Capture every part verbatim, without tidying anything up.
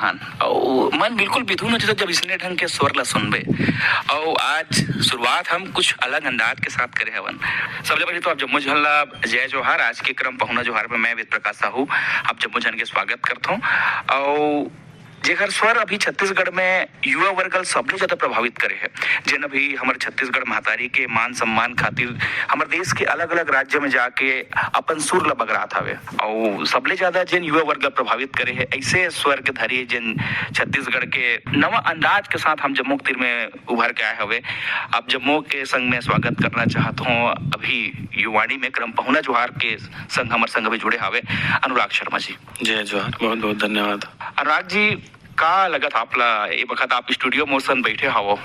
हन। अउ मन बिल्कुल बिधुन हो जथे, जब इसने ढंग के स्वर ला सुनबे। अउ आज शुरुआत हम कुछ अलग अंदाज के साथ करे हवन। सबले पहले तो आप जम्मो झन ला जय जोहार। आज के क्रम पहुना जोहार में मैं वेद प्रकाश साहू आप जम्मो झन के स्वागत करथों। अउ जेकर स्वर अभी छत्तीसगढ़ में युवा वर्ग ल सबले ज्यादा प्रभावित करे हे, जेन अभी हमर छत्तीसगढ़ महतारी के मान सम्मान खातिर हमर देश के अलग-अलग राज्य में जाके अपन सुर ल बगरात हवे। अउ सबले ज्यादा जेन युवा वर्ग ल प्रभावित करे हे, ऐसे स्वर के धरी जेन छत्तीसगढ़ के नवा अंदाज के साथ हम जम्मो के तीर में उभर के आए हवे। आप जम्मो के संग में स्वागत करना चाहत हों अभी युवाणी में क्रम पहुना जोहार के संग हमर संग अभी जुड़े हवे अनुराग शर्मा जी। जय जोहार, बहुत बहुत धन्यवाद। अनुराग जी, का लगत आपला, ए बखत आप स्टूडियो मोर संग बैठे हवो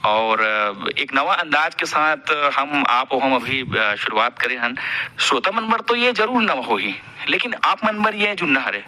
और, अ, एक नवा अंदाज के साथ हम, आप अउ हम अभी, अ, शुरुआत करे हन। श्रोता मन बर तो ये जरूर नवा होही, लेकिन आप मन बर ये जुन्ना हरे।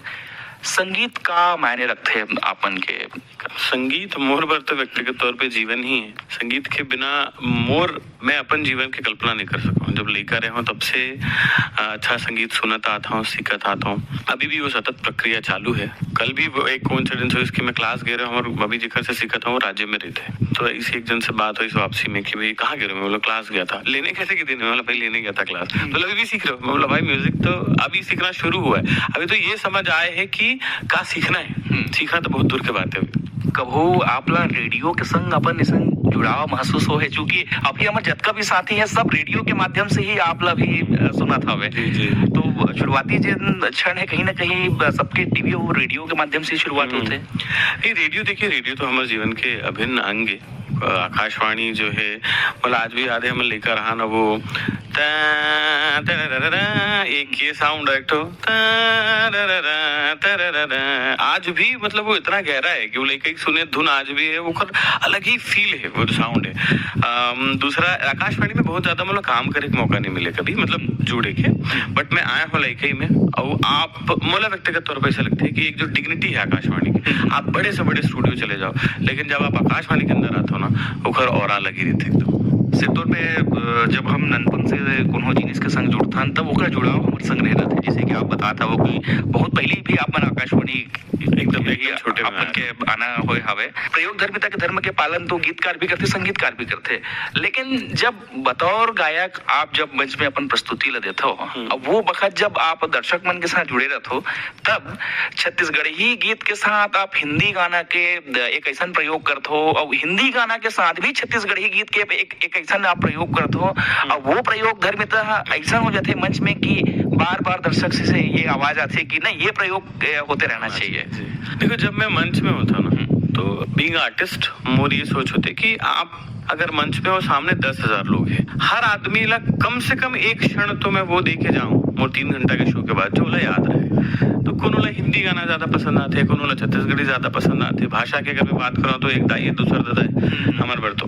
संगीत का मायने रखथे आप मन के? संगीत मोर बर तो व्यक्तिगत तौर पे जीवन ही है। संगीत के बिना मोर, मैं अपन जीवन के कल्पना नहीं कर सकूँ। जब लइका रहे हों तब से, अ, अच्छा संगीत सुनत आत हों, सीखत आत हों। अभी भी वो सतत प्रक्रिया चालू है। कल भी वो एक coincidence हुई, इसके मैं क्लास गे रहे हों और अभी जेकर से सीखत हों, वो राज्य में रहिथे। तो ऐसे एक जन से बात हुई वापसी में कि भाई कहाँ गे रहे हो? मैं बोला क्लास गया था। लेने कैसे के दिन? मैं बोला भाई लेने गया था क्लास। हम्म। बोला अभी भी सीख रहे हो? मैं बोला भाई म्यूजिक तो अभी सीखना शुरू हुआ है, अभी तो ये समझ आए है कि का सीखना है। हम्म। सीखना तो बहुत दूर के बात है अभी। कभू आपला रेडियो के संग अपन संग जुड़ाव महसूस हो है? चूंकि अभी हमर जतका भी साथी है, सब रेडियो के माध्यम से ही आपला भी, अ, सुनत हवे। जी, जी। तो शुरुआती जे क्षण है, कहीं ना कहीं, अ, सबके टीवी और रेडियो के माध्यम से ही शुरुआत हम्म। होथे। नहीं, रेडियो, देखिए, रेडियो तो हमर जीवन के अभिन्न अंग है। अ, आकाशवाणी जो है, मतलब, आज भी याद है, हमर लइका रहा ना, वो ता, तररररा, एक ये साउंड, एक ठो ता, तरररा, तरररा। आज भी, मतलब, वो इतना गहरा है कि वो लइका एक सुने धुन आज भी है, ओकर अलग ही फील है, वो साउंड है। अम, दूसरा, आकाशवाणी में बहुत ज्यादा, मतलब, काम करे के मौका नहीं मिले कभी, मतलब, जुड़े के, बट मैं आया हूँ लइकई में, और आप, मोला व्यक्तिगत तौर पर ऐसा लगता है कि एक जो डिग्निटी है आकाशवाणी की, आप बड़े से बड़े स्टूडियो चले जाओ, लेकिन जब आप आकाशवाणी के अंदर आते हो ना, ओकर ऑरा लगी रहते एकदम। सिरतोन में, अ, जब हम ननपन से कोनो जिनिस के संग जुड़थन, तब ओकर जुड़ाव हमर संग रह रहथे। जैसे कि आप बतात हवो कि बहुत पहले भी आप मन आकाशवाणी एकदम, एकदम जब छोटे में अपन आए। के आना होए हवे। प्रयोग धर्मिता के धर्म के पालन तो गीतकार भी करथे, संगीतकार भी करथे, लेकिन जब बतौर गायक आप जब मंच में अपन प्रस्तुति ला देथो, हम्म। अब वो बखत जब आप दर्शक मन के साथ जुड़े रहथो, तब छत्तीसगढ़ी गीत के साथ आप हिंदी गाना के द-, एक ऐसन प्रयोग करथो, और हिंदी गाना के साथ भी छत्तीसगढ़ी गीत के एक, एक ऐसन आप प्रयोग करथो, हम्म। और वो प्रयोग धर्मिता ऐसा हो जाथे मंच में कि बार-बार दर्शक से, से ये आवाज आथे कि नहीं, ये प्रयोग, ए, होते रहना चाहिए। जी। देखो, जब मैं मंच में होता ना, हम्म। तो being artist, मोर ये सोच होते कि आप अगर मंच पे हो, सामने दस हजार लोग हैं, हर आदमी ला कम से कम एक क्षण तो मैं वो दे के जाऊं, मोर तीन घंटा के शो के बाद, जो ला याद रहे। तो कोनो ला हिंदी गाना ज्यादा पसंद आथे, कोनो ला छत्तीसगढ़ी ज्यादा पसंद आथे। भाषा के अगर मैं बात करूं तो एक दाई है, दूसर दादा है, हम्म। हमर बर तो।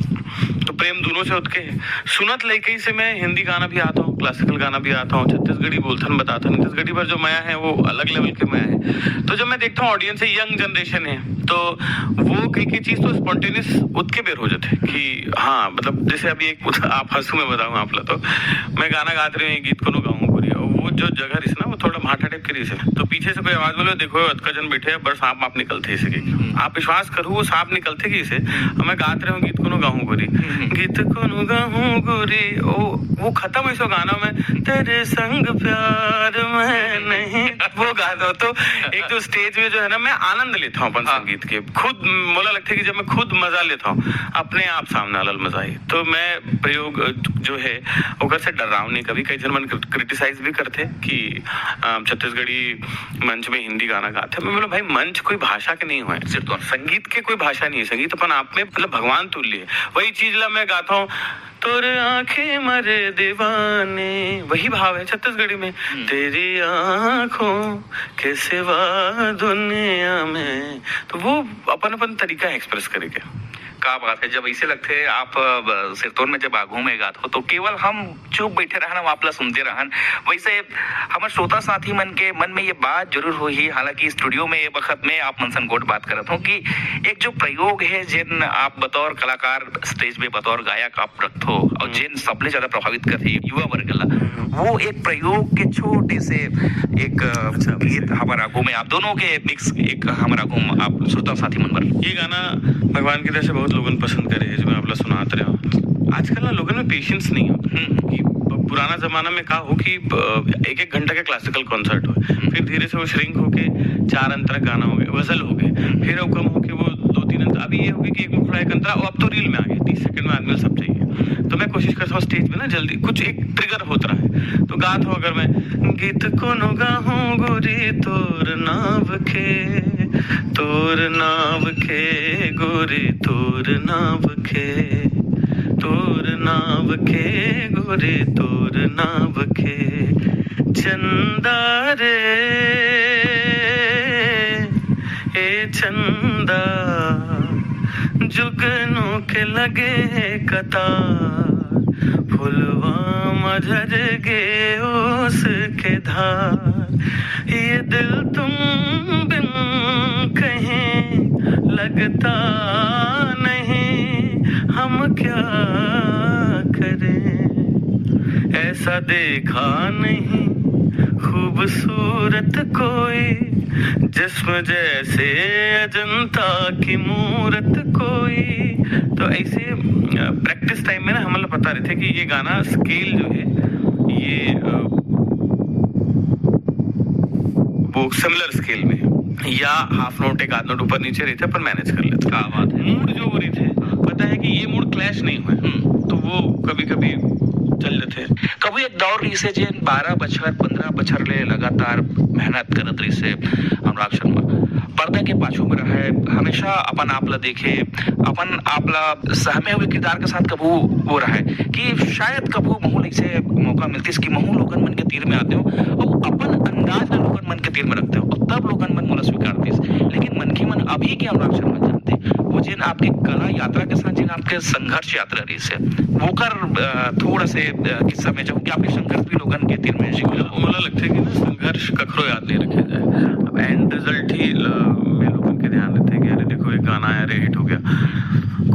तो प्रेम दोनों से होत के है। सुनत लइकई से मैं हिंदी गाना भी आता हूँ, क्लासिकल गाना भी आता हूँ, छत्तीसगढ़ी बोलथन बताथन, छत्तीसगढ़ी पर जो मया है वो अलग लेवल के मया है। तो जब मैं देखता हूँ ऑडियंस है, यंग जनरेशन है, तो वो कई कई चीज तो स्पॉन्टेनियस उतके बेर हो जाते कि हाँ, मतलब, जैसे अभी एक आप हंसू में बताऊँ आप ला, तो मैं गाना गात रहे हूँ, ये गीत कोनो गाऊँ पूरी, और वो जो जगह रही ना, वो थोड़ा भाटा टाइप के रही, तो पीछे से कोई आवाज बोले, "देखो, अतका जन बैठे हैं, बस सांप आप निकलते ही सके।" हम्म। आप विश्वास करू, वो सांप निकलते ही से, हम्म। मैं गात रहे हूँ, गीत कोनो गाऊँ पूरी, हम्म। गीत कोनो गाऊँ गोरी, वो, वो खत्म ऐसो गाना में, "तेरे संग प्यार में नहीं", वो गाना। तो एक जो स्टेज में जो है ना, मैं आनंद लेता हूँ अपन हाँ। संगीत के, खुद मोला लगता है कि जब मैं खुद मजा लेता हूँ, अपने आप सामने वाला मजा ही। तो मैं प्रयोग, अ, जो है, ओकर से डर्राव नहीं। कभी कई जन मन क्रिटिसाइज भी करते कि, अ, छत्तीसगढ़ी मंच में हिंदी गाना गाते हैं। मैं बोला, भाई, मंच कोई भाषा के नहीं हुए, सिर्फ तो संगीत के कोई भाषा नहीं है। संगीत अपन आप में, मतलब, भगवान तुल्य है। वही चीज ला मैं गाता हूँ, "तोर आंखें मरे दीवाने", वही भाव है छत्तीसगढ़ी में, हम्म। "तेरी आंखों के सिवा दुनिया में", तो वो अपन अपन तरीका है एक्सप्रेस करे के। का बात है, जब ऐसे लगथे आप, अ, सिरतोन में जब आगू में गात हो, तो केवल हम चुप बैठे रहन, हम आप ला सुनते रहन। वैसे हमर श्रोता साथी मन के मन में ये बात जरूर होही, हालांकि स्टूडियो में ये बखत में आप मन सन गोठ बात करत हो कि एक जो प्रयोग है, जेन आप बतौर कलाकार स्टेज में बतौर गायक आप रखथो, और जेन सबले ज्यादा प्रभावित करथे युवा वर्ग ला, वो एक प्रयोग के छोटे से एक, अ, अच्छा, गीत हमर आगू में आप दोनों के मिक्स एक हमर आगू में आप श्रोता साथी मन बर। ये गाना भगवान की दया से बहुत लोगन पसंद करे हे, जो मैं आप ला सुनात रहे हूँ। आजकल ना लोगन में पेशेंस नहीं हो हम्म। कि प-, पुराना जमाना में का हो कि, अ, एक एक घंटा के क्लासिकल कॉन्सर्ट हो, हम्म। फिर धीरे से वो श्रिंक होके चार अंतरा गाना हो गए, गजल हो गए, हम्म। फिर वो कम होके वो दो तीन अंतरा, अभी ये हो गया कि एक मुखड़ा एक अंतरा, वो अब तो रील में आ गए, तीस सेकंड में आदमी को सब चाहिए। तो मैं कोशिश करता हूँ स्टेज पे ना जल्दी कुछ एक ट्रिगर होत रहा है, तो गात हो अगर मैं गीत कोनो गाहूँ गोरी तोर नाव के, तोर नाव के गोरी तोर नाव के, तोर नाव के गोरी तोर नाव के चंदा रे, ए चंदा जुगनू के लगे कतार, फुलवा मझर गे ओस के धार, ये दिल तुम बिन कहीं लगता नहीं, हम क्या करें, ऐसा देखा नहीं खूबसूरत कोई, जिस्म जैसे अजंता की मूरत कोई। तो ऐसे प्रैक्टिस टाइम में ना हमला पता रहथे कि ये गाना स्केल जो है ये, अ, वो सिमिलर स्केल में है या हाफ नोट एक आध नोट ऊपर नीचे रहथे, पर मैनेज कर लेथे। क्या बात है। मूड जो वो रहथे, पता है कि ये मूड क्लैश नहीं हुए, हम्म। तो वो कभी कभी चल जाथे। कभी एक दौर रहिसे जेन बारह बछर, पंद्रह बछर ले लगातार मेहनत करत रहिसे अनुराग शर्मा, पर्दा के पाछू में रहे, हमेशा अपन आप ला देखे, अपन आप ला सहमे हुए किरदार के साथ कभू वो रहे कि शायद कभू महू ला ऐसे मौका मिलतिस कि महू लोगन मन के तीर में आतेंव, अउ अपन अंदाज ला लोगन मन के तीर में रखतेंव, अउ तब लोगन मन मोला स्वीकारतिस। लेकिन मनखे मन अभी के अनुराग शर्मा जानथे, वो जेन आपके कला यात्रा के साथ जेन आपके संघर्ष यात्रा रहिसे, वोकर, अ, थोड़ा से, अ, किस्सा में जाहूँ कि आपके संघर्ष भी लोगन के तीर में जिक्र हो। मोला लगथे कि ना संघर्ष कखरो याद नहीं रखे जाए। अब एंड रिजल्ट ही ल-, में लोगन के ध्यान रहथे कि अरे देखो एक गाना आया रे हिट हो गया।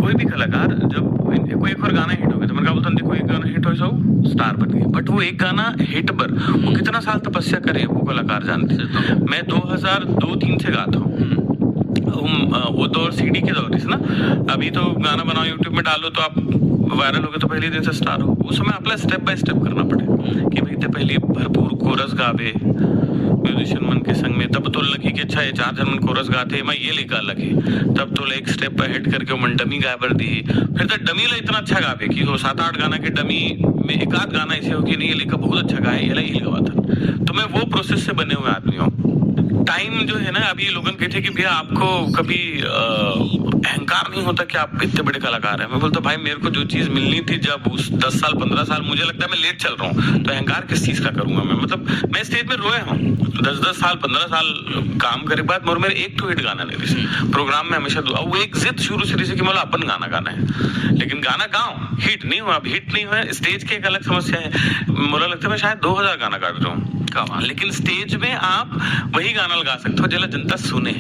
कोई भी कलाकार जब कोई एक बार गाना हिट हो गया तो मन का बोलता देखो एक गाना हिट हो जाओ स्टार बन गए, बट वो एक गाना हिट बर वो कितना साल तपस्या करे वो कलाकार जानथे। मैं दो हज़ार दो तीन से गाता हूँ। हम, अ, वो दौर सीडी के दौर रहिस ना, अभी तो गाना बनाओ YouTube में डालो तो आप वायरल हो गए तो पहले दिन से स्टार हो। उस समय आपला स्टेप बाय स्टेप करना पड़े कि भाई ते पहले भरपूर कोरस गाबे, म्यूजिशियन मन के संग में, तब तो लगी कि अच्छा ये चार जन मन कोरस गाथे, मैं ये लेकर लगे, तब तो एक स्टेप अहेड करके वो मन डमी गाए बर दी, फिर तो डमी ला इतना अच्छा गाबे कि वो सात आठ गाना के डमी में एक आध गाना ऐसे हो कि नहीं ये लेकर बहुत अच्छा गाए, ये ला हिल गवा था। तो मैं वो प्रोसेस से बने हुए आदमी हूँ। टाइम जो है ना, अभी लोगन कहथे कि भैया आपको कभी, अ, अहंकार नहीं होता कि आप इतने बड़े कलाकार हैं? मैं बोलता भाई मेरे को जो चीज मिलनी थी जब उस दस साल पन्द्रह साल, मुझे लगता है मैं लेट चल रहा हूँ, तो अहंकार किस चीज का करूंगा मैं? मतलब मैं स्टेज में रोए हूँ दस दस साल पन्द्रह साल काम करे के बाद, मगर मेरे एक ठो हिट गाना नहीं रहिस। प्रोग्राम में हमेशा दो, अब वो एक जिद शुरू से रहिस कि मोला अपन गाना गाना है, लेकिन गाना गाओ हिट नहीं हुआ। अब हिट नहीं हुआ, स्टेज के एक अलग समस्या है। मोला लगता है मैं शायद दो हज़ार गाना गा रहा हूँ, लेकिन स्टेज में आप वही गाना लगा सकते हो जेला जनता सुने,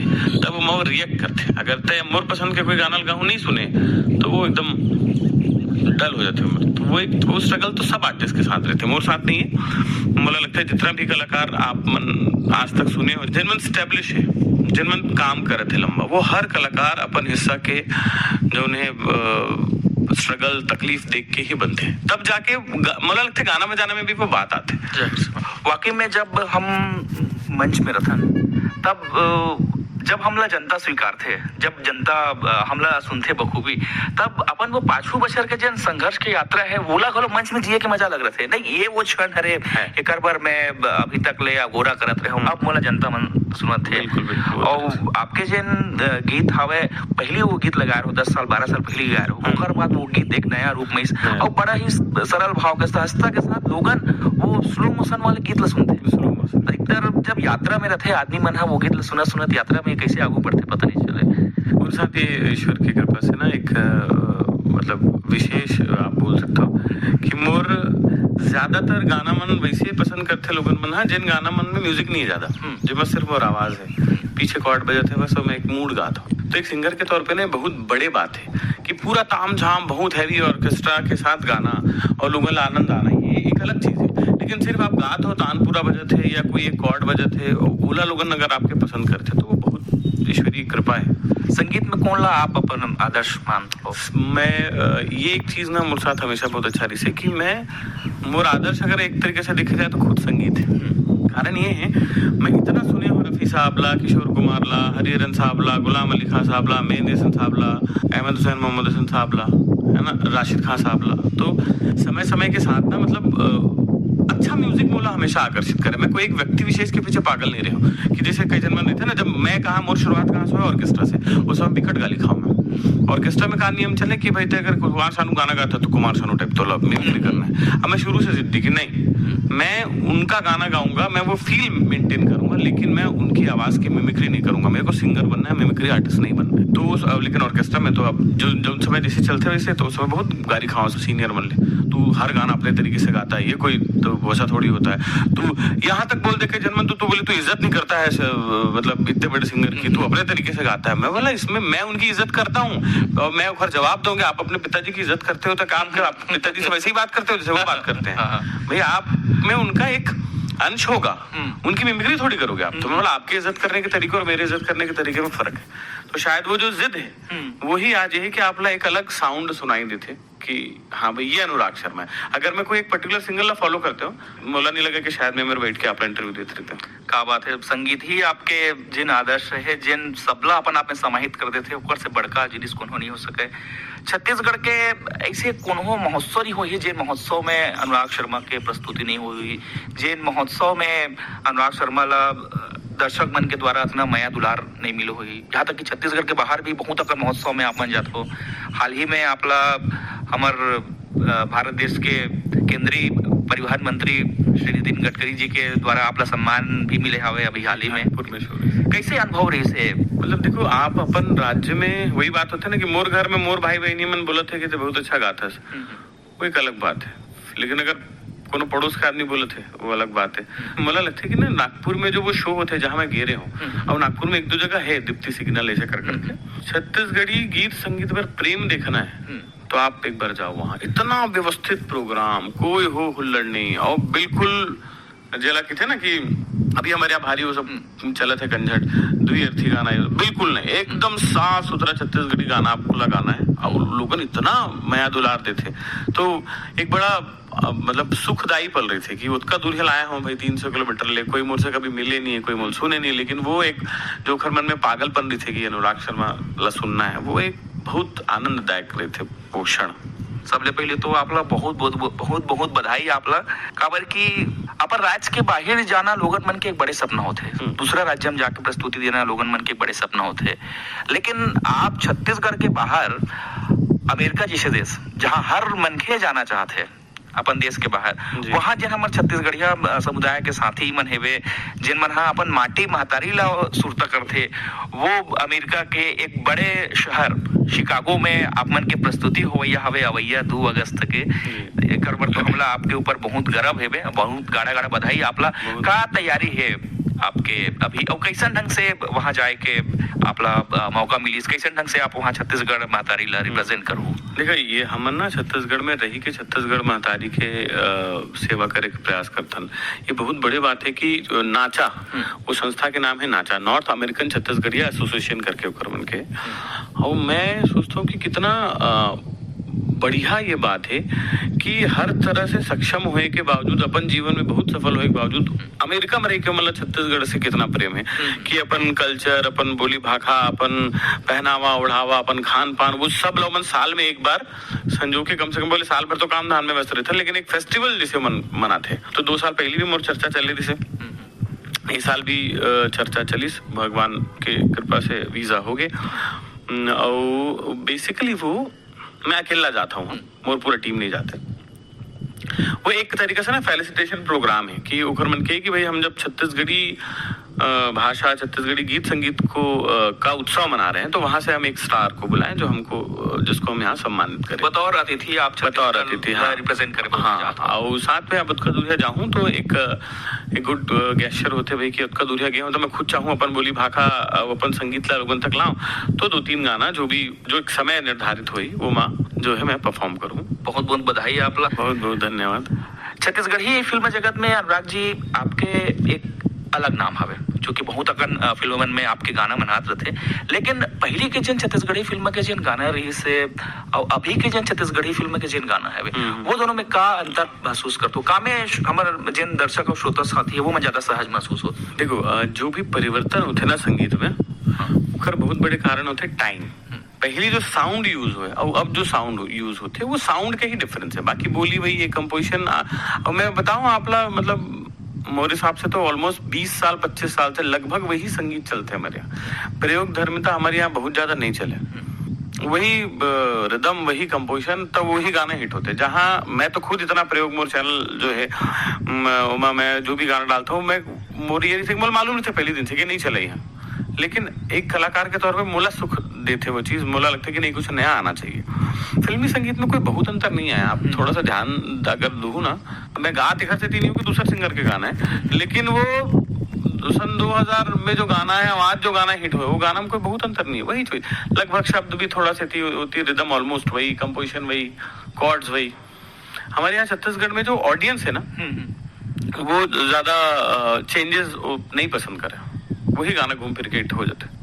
तब वो रिएक्ट करथे। अगर तय मोर पसंद के कोई गाना लगाहूँ नहीं सुने तो वो एकदम डल हो जाथे। तो वो एक, वो स्ट्रगल तो सब आर्टिस्ट के साथ रहथे, मोर साथ नहीं है। मोला लगता है जितना भी कलाकार आप मन आज तक सुने हो, जिन मन स्टैब्लिश है, जिन मन काम करत है लंबा, वो हर कलाकार अपन हिस्सा के जो उन्हें, अ, स्ट्रगल तकलीफ देख के ही बनथे, तब जाके ग-, मोला लगथे गाना बजाना में भी वो बात आथे। वाकई में जब हम मंच में रथन तब, अ, जब हमला जनता स्वीकारथे, जब जनता, अ, हमला सुनथे बखूबी, तब अपन वो पाछू बछर के जन संघर्ष के यात्रा है वोला घलो मंच में जिए के मजा लग रथे। नहीं, ये वो क्षण हरे, एकर बर मैं ब-, अभी तक ले अगोरा करत रहे हूँ, अब मोला जनता मन सुनत हे। बिल्कुल, बिल्कुल। और आपके जेन, अ, गीत हावय, पहली वो गीत लगाए रहो, दस साल, बारह साल पहले गाए रहो, ओकर बाद वो गीत एक नया रूप में इस, और बड़ा ही स-, सरल भाव के, सहजता के साथ लोगन वो स्लो मोशन वाले गीत ला सुनथे। Slow motion. अधिकतर जब यात्रा में रहथे आदमी मन ह, वो गीत ला सुनत सुनत यात्रा में कैसे आगू बढ़थे, पता नहीं चले। और साथ ही ईश्वर की कृपा से ना एक, अ, मतलब विशेष आप बोल सकते हो कि मोर ज्यादातर गाना मन वैसे पसंद करथे लोगन मन ह, जिन गाना मन में म्यूजिक नहीं है ज्यादा, हम्म। जेमा सिर्फ मोर आवाज है, पीछे कॉर्ड बजत है, बस मैं एक मूड गाता हूँ। तो एक सिंगर के तौर पे ना बहुत बड़े बात है कि पूरा ताम झाम, बहुत हैवी ऑर्केस्ट्रा के साथ गाना और लोगों ला आनंद आना, ये एक अलग चीज है। लेकिन सिर्फ आप गात हो, तानपुरा बजत है या कोई एक कॉर्ड बजत है, ओला लोगन अगर आपके पसंद करते तो वो बहुत ईश्वरीय कृपा है। संगीत में कौन ला आप अपन आदर्श मानते हो? मैं अ, ये एक चीज ना मोर साथ हमेशा बहुत अच्छा रही है कि मैं मोर आदर्श अगर एक तरीके से देखे जाए तो खुद संगीत है। कारण ये है, मैं इतना सुने हूँ रफी साहब ला, किशोर कुमार ला, हरिहरन साहब ला, गुलाम अली खान साहब ला, मेहंदी हसन साहब ला, अहमद हुसैन, मोहम्मद हसन साहब ला, है ना, राशिद खान साहब ला। तो समय समय के साथ ना, मतलब अ, अच्छा म्यूजिक मोला हमेशा आकर्षित करे। मैं कोई एक व्यक्ति विशेष के पीछे पागल नहीं रहे हूँ कि जैसे कई जन मन रहते हैं ना, जब मैं कहा, मोर शुरुआत कहाँ से हुआ? ऑर्केस्ट्रा से। उस समय बिकट गाली खाऊं मैं। ऑर्केस्ट्रा में का नियम चले कि भाई, ते अगर कुमार शानू गाना गाता तो कुमार शानू टाइप तो मिमिक्री करना है। अब मैं शुरू से जिद्दी कि नहीं, मैं उनका गाना गाऊंगा, मैं वो फील मेंटेन करूंगा, लेकिन मैं उनकी आवाज की मिमिक्री नहीं करूंगा। मेरे को सिंगर बनना है, मिमिक्री आर्टिस्ट नहीं बनना है। तो उस, अब लेकिन ऑर्केस्ट्रा में तो अब जो जो समय जैसे चलते वैसे, तो उस समय बहुत गाली खाओ सीनियर मन ले, तू हर गाना अपने तरीके से गाता है, ये कोई तो वैसा थोड़ी होता है। तू यहाँ तक बोल दे के जनमन, तो तू बोले तू इज्जत नहीं करता है, मतलब इतने बड़े सिंगर की, तू अपने तरीके से गाता है। मैं बोला, इसमें मैं उनकी इज्जत करता हूँ और मैं ओकर जवाब दूंगा। आप अपने पिताजी की इज्जत करते हो तो काम कर, आप पिताजी से वैसे ही बात करते हो जैसे वो बात करते हैं। भैया, आप में उनका एक अंश होगा, उनकी मिमिक्री थोड़ी करोगे आप। तो मैं बोला, आपकी इज्जत करने के तरीके और मेरी इज्जत करने के तरीके में फर्क है। तो शायद वो जो जिद है, वही आज यही कि आपला एक अलग साउंड सुनाई देते कि हाँ भाई, ये अनुराग शर्मा है। अगर मैं कोई एक पर्टिकुलर सिंगर ला फॉलो करते हो, मोला नहीं लगा कि शायद मैं मेरे बैठ के आपला इंटरव्यू देते रहते हैं। का बात है, संगीत ही आपके जिन आदर्श है, जिन सबला अपन आप में समाहित कर देते, ओकर से बड़का जिनिस कोनो नहीं हो सके। छत्तीसगढ़ के ऐसे कोनो महोत्सव नहीं होही, जे महोत्सव में अनुराग शर्मा के प्रस्तुति नहीं हुई, जिन महोत्सव में अनुराग शर्मा ला दर्शक मन के द्वारा इतना मया दुलार नहीं मिलो हुई। यहाँ तक कि छत्तीसगढ़ के बाहर भी बहुत अकन महोत्सव में आप मन जात हो। हाल ही में आपला हमर अ, भारत देश के केंद्रीय परिवहन मंत्री श्री नितिन गडकरी जी के द्वारा आपला सम्मान भी मिले हवे अभी हाल ही में। नागपुर में शो रही। कैसे अनुभव रही से? मतलब देखो, आप अपन राज्य में वही बात होते ना कि मोर घर में मोर भाई बहनी मन बोलत है कि ते बहुत अच्छा गाता है, वो एक अलग बात है। लेकिन अगर कोनो पड़ोस के आदमी बोलत है, वो अलग बात है। मोला लगता है कि ना, नागपुर में जो वो शो होते हैं जहाँ मैं गे रहे हूँ, और नागपुर में एक दो जगह है दीप्ति सिग्नल ऐसे कर करके, छत्तीसगढ़ी गीत संगीत पर प्रेम देखना है तो आप एक बार जाओ वहाँ। इतना व्यवस्थित प्रोग्राम, कोई हो हुल्लड़ नहीं, और बिल्कुल जेला कहते ना कि अभी हमारे यहाँ भारी वो सब चलत है कंझट, दुई अर्थी गाना, ये बिल्कुल नहीं, एकदम साफ सुथरा छत्तीसगढ़ी गाना आपको लगाना है। और लोगन इतना मया दुलार देते, तो एक बड़ा अ, मतलब सुखदाई पल रही थी कि ओतका दूर हिलाए हो भाई, तीन सौ किलोमीटर ले, कोई मोर से कभी मिले नहीं है, कोई मोर सुने नहीं, लेकिन वो एक जो ओखर मन में पागलपन रही थी कि अनुराग शर्मा ला सुनना है, वो एक बहुत आनंददायक रही थे वो क्षण। सबले पहले तो आपला बहुत बहुत बहुत बहुत बधाई आपला, काबर कि अपन राज्य के बाहर जाना लोगन मन के एक बड़े सपना होते, दूसरा राज्य में जाके प्रस्तुति देना लोगन मन के एक बड़े सपना होते। लेकिन आप छत्तीसगढ़ के बाहर अमेरिका जैसे देश, जहाँ हर मनखे जाना चाहते हैं अपन देश के बाहर, वहाँ जेन हमर छत्तीसगढ़िया अ, समुदाय के साथी मन हेवे, जेन मन ह अपन माटी महतारी ला सुरता करथे, वो अमेरिका के एक बड़े शहर शिकागो में आप मन के प्रस्तुति होवैया हवे अवैया दू अगस्त के। एकर बर तो हमला आपके ऊपर बहुत गर्व हेवे, बहुत गाड़ा गाड़ा बधाई आपला। का तैयारी है आपके अभी, और कैसन ढंग से वहाँ जाए के आपला अ, मौका मिलिस, कैसन ढंग से आप वहाँ छत्तीसगढ़ महतारी ला रिप्रेजेंट करू? देखो, ये हमन ना छत्तीसगढ़ में रही के छत्तीसगढ़ महतारी के अ, सेवा करे के प्रयास करथन। ये बहुत बड़े बात है कि अ, नाचा, वो संस्था के नाम है नाचा, नॉर्थ अमेरिकन छत्तीसगढ़िया एसोसिएशन करके ओकर मन के। और मैं सोचता हूँ कि कितना अ, बढ़िया ये बात है कि हर तरह से सक्षम होए के बावजूद, अपन जीवन में बहुत सफल होए के बावजूद, अमेरिका में रह के मतलब छत्तीसगढ़ से कितना प्रेम है कि अपन कल्चर, अपन बोली भाखा, अपन पहनावा ओढ़ावा, अपन खान पान, वो सब ला ओमन साल में एक बार संजो के, कम से कम बोले साल भर तो काम धाम में व्यस्त रहते, लेकिन एक फेस्टिवल जैसे मन मनाते। तो दो साल पहले भी मोर चर्चा चल रही थी, इस साल भी अ, चर्चा चलिस, भगवान के कृपा से वीजा हो गए। न, और बेसिकली वो मैं अकेला जाता हूँ, मोर पूरा टीम नहीं जाते। वो एक तरीका से ना फेलिसिटेशन प्रोग्राम है कि ओकर मन के कि भाई, हम जब छत्तीसगढ़ी अ, भाषा, छत्तीसगढ़ी गीत संगीत को, अ, का उत्सव मना रहे हैं, तो वहाँ से हम एक स्टार को बुलाएं जो हमको, अ, जिसको हम यहाँ सम्मानित करें। बतौर अतिथि आप बतौर छत्तीसगढ़ अतिथि, हाँ। रिप्रेजेंट करें, हाँ, चाहते हैं। और साथ में आप ओतका दूरिहा जाहूँ तो एक, अ, एक गुड, अ, गेस्चर होथे भाई कि ओतका दूरिहा गे हों तो मैं खुद चाहूँ अपन बोली भाखा, अ, अपन संगीत ला लोगन तक लाऊं, तो दो तीन गाना जो भी, जो एक समय निर्धारित होई, वो माँ जो है मैं परफॉर्म करूँ। बहुत बहुत बधाई आप ला। बहुत बहुत धन्यवाद। छत्तीसगढ़ी फिल्म जगत में अनुराग जी आपके एक अलग नाम हवे, जो कि बहुत अकन, अ, फिल्मन में आपके गाना मन आत रथे, लेकिन पहिली के जेन छत्तीसगढ़ी फिल्म के जेन गाना रहिस हे, अउ अभी के जेन छत्तीसगढ़ी फिल्म के जेन गाना हवे, हम्म। वो दोनों में का अंतर महसूस करथो? का में श-, हमर जेन दर्शक अउ श्रोता साथी हे, वो में ज्यादा सहज महसूस होथे? देखो, अ, जो भी परिवर्तन होथे ना संगीत में, हाँ। ओकर बहुत बड़े कारण होथे टाइम। हम्म। पहिली जो साउंड यूज होय अउ अब जो साउंड यूज होथे, वो साउंड के ही डिफरेंस हे। बाकी बोली वही है, कंपोजिशन, आ, अब मैं बताऊं आप ला, मतलब, मोर हिसाब से तो ऑलमोस्ट बीस साल, पच्चीस साल से लगभग वही संगीत चलथे हमर यहाँ। प्रयोग धर्मिता हमर यहाँ बहुत ज्यादा नहीं चले। वही, अ, रिदम, वही कंपोजिशन, तब वही गाना हिट होथे। जहाँ मैं तो खुद इतना प्रयोग, मोर चैनल जो है, म-, ओमा मैं जो भी गाना डालता हूँ, मैं, मोर ये रहिथे, मोला मालूम रहिथे पहिली दिन से कि नहीं चले यहाँ। लेकिन एक कलाकार के तौर पे मोला सुख देथे वो चीज, मोला लगथे कि नहीं, कुछ नया आना चाहिए। फिल्मी संगीत में कोई बहुत अंतर नहीं आया। आप हम्म। थोड़ा सा ध्यान अगर दू ना, मैं गात एकर सेती नहीं हूँ कि दूसर सिंगर के गाना है, लेकिन वो सन दो हज़ार में जो गाना है, आज जो गाना हिट हुआ, वो गाना में कोई बहुत अंतर नहीं है, वही चीज। लगभग शब्द भी थोड़ा सेती होती, रिदम ऑलमोस्ट वही, कंपोजिशन वही, कॉर्ड्स वही। हमारे यहाँ छत्तीसगढ़ में जो ऑडियंस है ना, हम्म, हम्म। वो ज्यादा, अ, चेंजेस वो नहीं पसंद करे, वही गाना घूम फिर के हिट हो जाता है।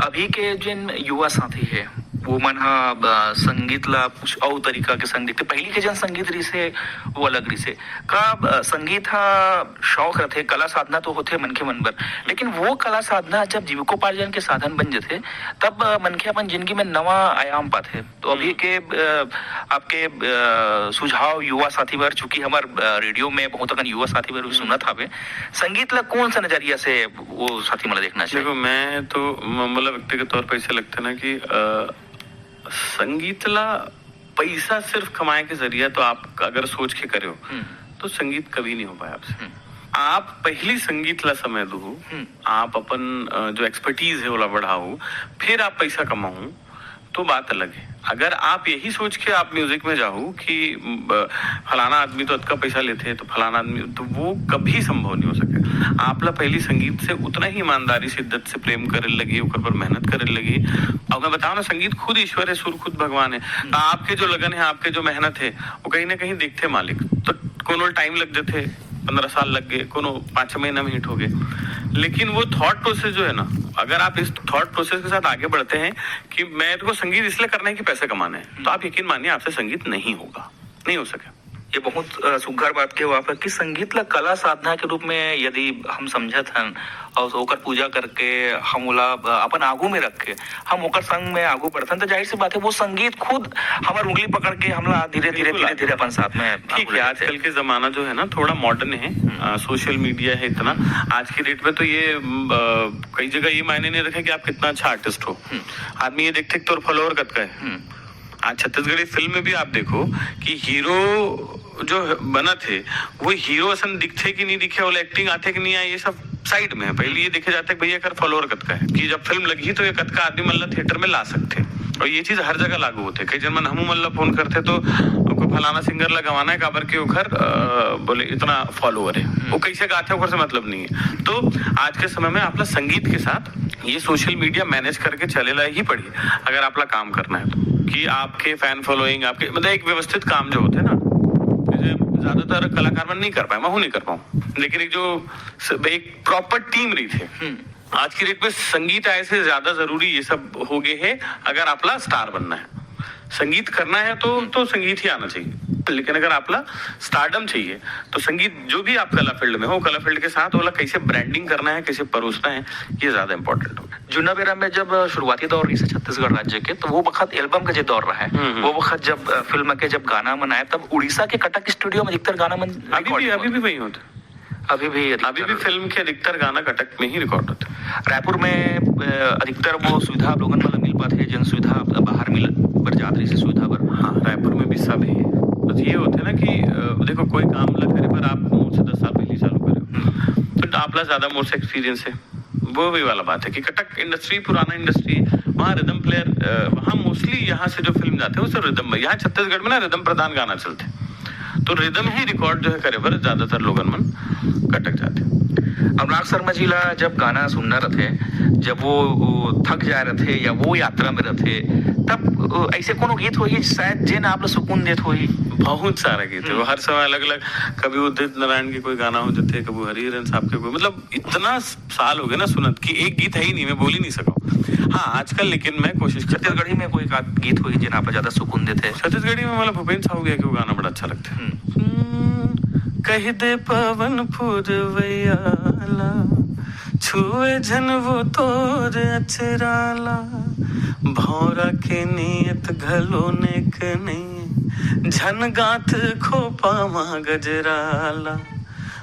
अभी के जिन युवा साथी है, वो मन ह, अ, संगीत ला कुछ अउ तरीका के संग देखथे। पहिली के जन संगीत रिहिसे, वो अलग रिहिसे। का, अ, संगीत ह शौक रथे, कला साधना तो होथे मनखे मन बर, लेकिन वो कला साधना जब जीविकोपार्जन के साधन बन जथे, तब, अ, मनखे अपन जिंदगी में नवा आयाम पाथे। तो अभी हम्म। के, अ, आपके, अ, सुझाव युवा साथी बर, चूंकि हमर, अ, रेडियो में बहुत अकन युवा साथी बर भी हम्म। सुनत हावे, संगीत ला कौन सा नजरिया से वो साथी मन ला देखना चाहिए? देखो, मैं तो म-, मतलब व्यक्तिगत तौर पर ऐसे लगता है ना कि, अ, संगीत ला पैसा सिर्फ कमाए के जरिया तो आप अगर सोच के करे हो, हम्म। तो संगीत कभी नहीं हो पाया आपसे। हम्म। आप पहली संगीत ला समय दो, हम्म। आप अपन, अ, जो एक्सपर्टीज है, ओला बढ़ाओ, फिर आप पैसा कमाओ, तो बात अलग है। अगर आप यही सोच के आप म्यूजिक में जाओ कि, ब-, फलाना आदमी तो अतका पैसा लेथे, तो फलाना आदमी, तो वो कभी संभव नहीं हो सके। आप ला पहली संगीत से उतना ही ईमानदारी, शिद्दत से प्रेम करे लगी, ओकर पर मेहनत करे लगी। और मैं बताऊं ना, संगीत खुद ईश्वर है, सुर खुद भगवान है। तो आपके जो लगन है, आपके जो मेहनत है, वो कहीं ना कहीं दिखथे मालिक। तो कोनो टाइम लग जाथे, पंद्रह साल लग गए, कोनो पाँच छह महीना में हिट हो गए, लेकिन वो थॉट प्रोसेस जो है ना, अगर आप इस थॉट प्रोसेस के साथ आगे बढ़ते हैं कि मेरे को संगीत इसलिए करना है कि पैसे कमाने हैं, तो आप यकीन मानिए, आपसे संगीत नहीं होगा, नहीं हो सके। ये बहुत, अ, सुघर बात के हुआ आप कि संगीत ला कला साधना के रूप में यदि हम समझत हन और ओकर पूजा करके हम ओला, अ, अपन आगू में रख के हम ओकर संग में आगू बढ़थन, तो जाहिर सी बात है, वो संगीत खुद हमर उंगली पकड़ के हमला धीरे-धीरे, बिल्कुल, धीरे-धीरे अपन साथ में ठीक आगू है, ले जाथे। आजकल के जमाना जो है ना, थोड़ा मॉडर्न है, हम्म। अ, सोशल मीडिया है इतना। आज की डेट में तो ये, म, अ, कई जगह ये मायने नहीं रखे कि आप कितना अच्छा आर्टिस्ट हो। हम्म। आदमी ये देखथे कि तोर फॉलोअर कतका है। हम्म। आज छत्तीसगढ़ी फिल्म में भी आप देखो कि हीरो जो है, बनत है, वो हीरो असन दिखथे कि नहीं दिखे, ओला एक्टिंग आथे कि नहीं आए, ये सब साइड में है। पहले ये देखे जाथे कि भैया एकर फॉलोअर कतका है, कि जब फिल्म लगही तो ये कतका आदमी मन ला थिएटर में ला सकथे। और ये चीज हर जगह लागू होथे। कई जन मन हमू मन ला फोन करथे तो कोई फलाना सिंगर ला गवाना है, काबर के ओकर, अ, बोले इतना फॉलोअर है, वो कैसे गाथे ओकर से मतलब नहीं है। तो आज के समय में आप ला संगीत के साथ ये सोशल मीडिया मैनेज करके चले ला ही पड़ी, अगर आप ला काम करना है तो, कि आपके फैन फॉलोइंग, आपके, मतलब, एक व्यवस्थित काम जो होते हैं ना, जैसे ज्यादातर कलाकार मन नहीं कर पाए, मैं हूँ नहीं कर पाऊँ, लेकिन एक जो स-, एक प्रॉपर टीम रहिथे। हम्म। आज की डेट में संगीत आए से ज्यादा जरूरी ये सब हो गए है, अगर आप ला स्टार बनना है। संगीत करना है तो, तो संगीत ही आना चाहिए, लेकिन अगर आप ला स्टारडम चाहिए, तो संगीत, जो भी आप कला फील्ड में हो, कला फील्ड के साथ ओला कैसे ब्रांडिंग करना है, कैसे परोसना है, ये ज्यादा इंपॉर्टेंट होगा। जुन्ना बेरा में जब शुरुआती दौर रहिस छत्तीसगढ़ राज्य के, तो वो बखत एल्बम के जे दौर रहा है, हम्म, हम्म। वो बखत जब, अ, फिल्म के जब गाना मन आए, तब उड़ीसा के कटक स्टूडियो में अधिकतर गाना मन अभी रिकॉर्डिंग भी, अभी होत भी है। वही होता है। अभी भी अधिकतर अभी भी फिल्म के अधिकतर गाना कटक में ही रिकॉर्ड होता है। रायपुर में, अ, अधिकतर वो सुविधा आप लोगन मन ला मिल पाथे, जन सुविधा बाहर मिल बर जात रहिस सुविधा बर। हाँ, रायपुर में भी सब है। बस ये होते ना कि, अ, देखो, कोई काम ला करे बर आप मोर से दस साल पहले चालू करे हो, हम्म। तो आप ला ज्यादा मोर से एक्सपीरियंस है। वो भी वाला बात है कि कटक इंडस्ट्री, पुराना इंडस्ट्री, वहाँ रिदम प्लेयर, वहाँ मोस्टली यहाँ से जो फिल्म जाते हैं वो सब रिदम में। यहाँ छत्तीसगढ़ में ना रिदम प्रधान गाना चलते हैं, तो रिदम ही रिकॉर्ड जो है करे बर ज्यादातर लोगन मन कटक जाते हैं। अनुराग शर्मा जी ला जब गाना सुनना रहते, जब वो, वो थक जाए रहते या वो यात्रा में रहते, तब अ, ऐसे कोनो गीत होही शायद जेन आप ला सुकून देत होही? बहुत सारा गीत है, वो हर समय अलग अलग, कभी उदित नारायण के कोई गाना हो जाते, कभी हरिहरन साहब के कोई, मतलब इतना साल हो गए ना सुनत कि एक गीत है ही नहीं, मैं बोल ही नहीं सका। हाँ, आजकल लेकिन मैं कोशिश करता हूँ। छत्तीसगढ़ी में कोई का गीत होही जेन आप ला ज्यादा सुकून देते? छत्तीसगढ़ी में मतलब भूपेंद्र साहू के वो गाना बड़ा अच्छा लगता है। हम्म। कहि दे पवन पुरवैया ला, छुए झन वो तोर अचरा ला, भौरा के नियत घलो नेक नइये, झन गांठ खो पावां गजरा ला,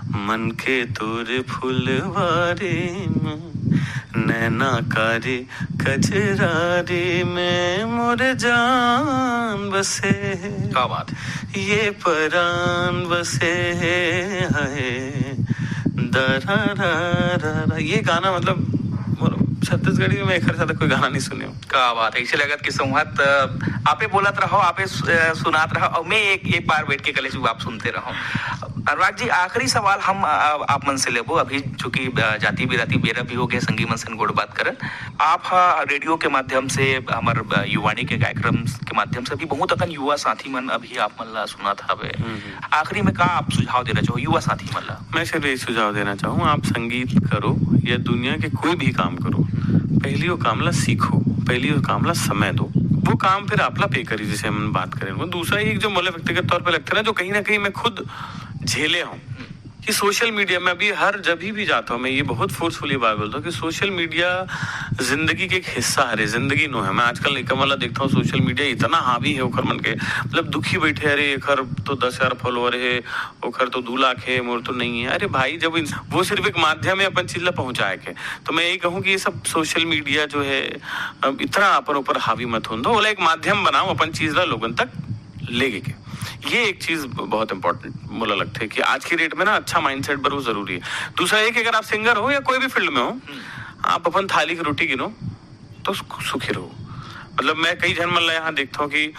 मन के तोर फुलवारी में, नैना कारी कजरारी में मोर जान बसे हे, क्या बात है। ये परान बसे हे, हाय, दरा रा रा रा। ये गाना मतलब मोर छत्तीसगढ़ी में एकर ज्यादा कोई गाना नहीं सुने हो। का बात है, इसे लगत कि संवत, अ, आपे बोलत रहो, आपे सु-, अ, सुनात रहो, और मैं एक, एक बार बैठ के कले आप सुनते रहो। अनुराग जी, आखिरी सवाल हम, अ, आप मन से लेबो, अभी चूंकि, अ, जाति बिराती बेरा भी हो गए, संगी मन से गोठ बात करन। आप हा रेडियो के माध्यम से, हमर, अ, युवाणी के कार्यक्रम के माध्यम से भी बहुत अकन युवा साथी मन अभी आप मन ला सुनत हवे। आखिरी में का आप सुझाव देना चाहो युवा साथी मन ला? मैं सिर्फ यही सुझाव देना चाहूँ, आप संगीत करो या दुनिया के कोई भी काम करो, पहली वो काम ला सीखो, पहली वो काम ला समय दो। वो काम फिर आप ला पे करी, जैसे हम बात करें। वो दूसरा एक जो मुझे व्यक्तिगत तौर पे लगता है ना, जो कहीं ना कहीं मैं खुद झेले हूँ कि सोशल मीडिया में अभी हर, जब भी जाता हूँ, मैं ये बहुत फोर्सफुली बात बोलता हूँ कि सोशल मीडिया जिंदगी के एक हिस्सा हरे, जिंदगी नो है। मैं आजकल लइका मन ला देखता हूँ, सोशल मीडिया इतना हावी है ओकर मन के, मतलब दुखी बैठे, अरे एकर तो दस हजार फॉलोअर है, ओकर तो दू लाख है, मोर तो नहीं है। अरे भाई, जब इन-, वो सिर्फ एक माध्यम है अपन चीज ला पहुंचाए के, तो मैं यही कहूँ कि ये सब सोशल मीडिया जो है, अब इतना अपन ऊपर हावी मत होन दो, ओला एक माध्यम बनाओ अपन चीज ला लोगन तक लेगे के। ये एक चीज बहुत इंपॉर्टेंट मोला लगता है कि आज की डेट में ना अच्छा माइंडसेट बर वो जरूरी है। दूसरा ये कि अगर आप सिंगर हो या कोई भी फील्ड में हो, आप अपन थाली की रोटी गिनो तो सु-, सुखी रहो। मतलब मैं कई झन मन ला यहाँ देखता हूँ कि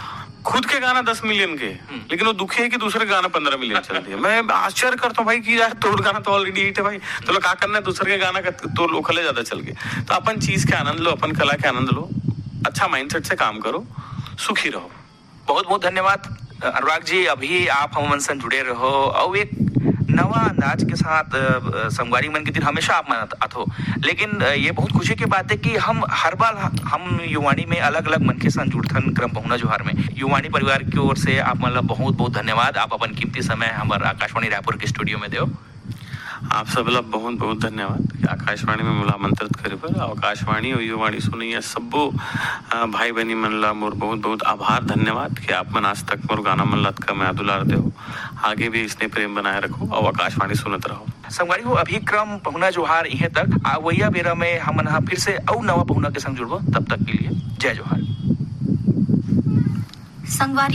खुद के गाना दस मिलियन के, लेकिन वो दुखी है कि दूसरे के गाना पन्द्रह मिलियन चल दिया। मैं आश्चर्य करता हूँ भाई कि यार तोर गाना तो ऑलरेडी हिट है भाई, तो लो का करना है दूसरे के गाना का, तो लोकल ज्यादा चल गए। तो अपन चीज के आनंद लो, अपन कला के आनंद लो, अच्छा माइंडसेट से काम करो, सुखी रहो। बहुत बहुत धन्यवाद अनुराग जी, अभी आप हमन संग जुड़े रहो और एक नवा अंदाज के साथ, अ, संगवारी मन के दिन हमेशा आप मन आत-, आथो, लेकिन, अ, ये बहुत खुशी की बात है कि हम हर बार ह-, हम युवाणी में अलग-अलग मनखे संग जुड़थन क्रम पहुना जोहार में। युवाणी परिवार की ओर से आप मन ला बहुत बहुत धन्यवाद, आप अपन कीमती समय हमर आकाशवाणी रायपुर के स्टूडियो में देव। आप सब ला बहुत बहुत धन्यवाद कि आकाशवाणी में मोला आमंत्रित करे बर। आकाशवाणी और युवाणी सुनैया सब्बो, अ, भाई बहनी मन ला मोर बहुत बहुत आभार, धन्यवाद कि आप मन आज तक मोर गाना मन ला अतका मया दुलार देव। आगे भी इसने प्रेम बनाए रखो और आकाशवाणी सुनत रहो। संगवारी हो, अभी क्रम पहुना जोहार इहें तक। आवइया बेरा में हमन ह फिर से अउ नवा पहुना के संग जुड़बो। तब तक के लिए जय जोहार। संगवारी